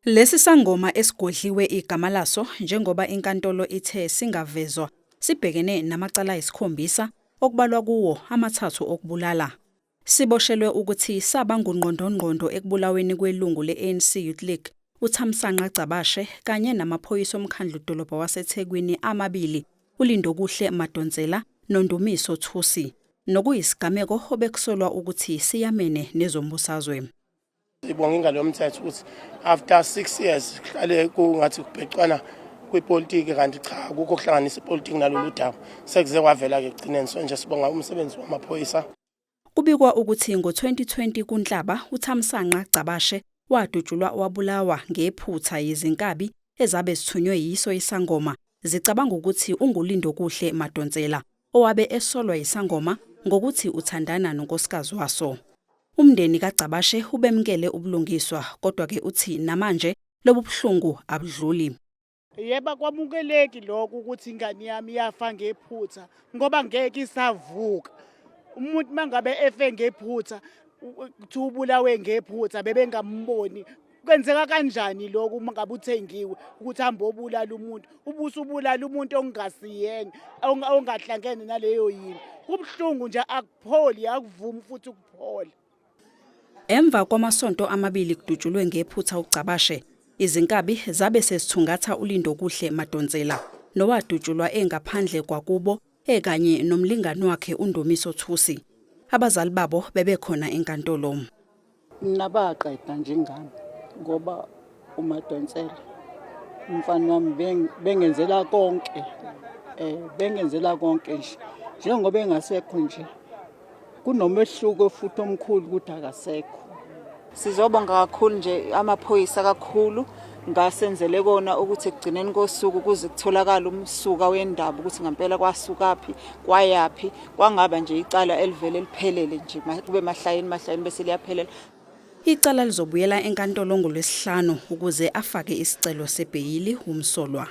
Lesi sangoma esigodliwe igama laso njengoba inkantolo ithe singavezwa sibhekene namacala ayisikhombisa okubalwa kuwo amathathu okubulala. Siboshelwe ukuthi saba ngungqondongqondo ekubulaweni kwelungu le-ANC Youth League uThamsanqa Gcabashe kanye namaphoyisa omkhandlu-dolobha waseThekwini amabili uLindokuhle Madonsela noNdumiso Thusi nokuyisigameko obekusolwa ukuthi siyamene nezombusazwe. Sibonga ingalo yomthetho ukuthi after 6 years kuhlale kungathi kubhecwana kwipolitiki, kanti cha, akukho kuhlanganisa ipolitiki nalolu daba. Sekuze kwavela-ke ekugcineni. So nje sibonga umsebenzi wamaphoyisa. Kubikwa ukuthi ngo-2020 kuNhlaba uThamsanqa Gcabashe wadutshulwa wabulawa ngephutha yizinkabi ezabe zithunywe yiso isangoma zicabanga ukuthi unguLindokuhle Madonsela owabe esolwa yisangoma ngokuthi uthandana nonkosikazi waso. Umndeni kaGcabashe ubemukele ubulungiswa, kodwa-ke uthi namanje lobu buhlungu abudluli. Yebo, akwamukeleki lokho ukuthi ingane yami yafa ngephutha ngoba ngeke isavuka. Umuntu mangabe efe ngephutha, kuthiwa ubulawe ngephutha, bebengamboni. Kwenzeka kanjani lokho uma ngabe uthengiwe ukuthi hambe obulala umuntu, ubusubulala umuntu ongasiyena, ongahlangene naleyo yini? Kubuhlungu nje, akupholi, akuvumi futhi ukuphola. Emva kwamasonto amabili kudutshulwe ngephutha uGcabashe, izinkabi zabe sezithungatha uLindokuhle Madonsela nowadutshulwa engaphandle kwakubo ekanye nomlingani wakhe uNdumiso Thusi. Abazali babo bebekhona enkantolo. Mina baqeda nje ingane ngoba uMadonsela umfana wami bengenzela konke, bengenzela konke nje. Njengoba engasekho nje, kunomehluko futhi omkhulu ukuthi akasekho. Sizobonga kakhulu nje amaphoyisa kakhulu ngasenzele kona ukuthi ekugcineni kosuku kuze kutholakala umsuka wendaba ukuthi ngempela kwasukaphi kwayaphi, kwangaba nje icala elivele liphelele nje, kube mahlayeni mahlayeni bese liyaphelela. Icala lizobuyela enkantolo ngoLwesihlanu ukuze afake isicelo sebheyili umsolwa.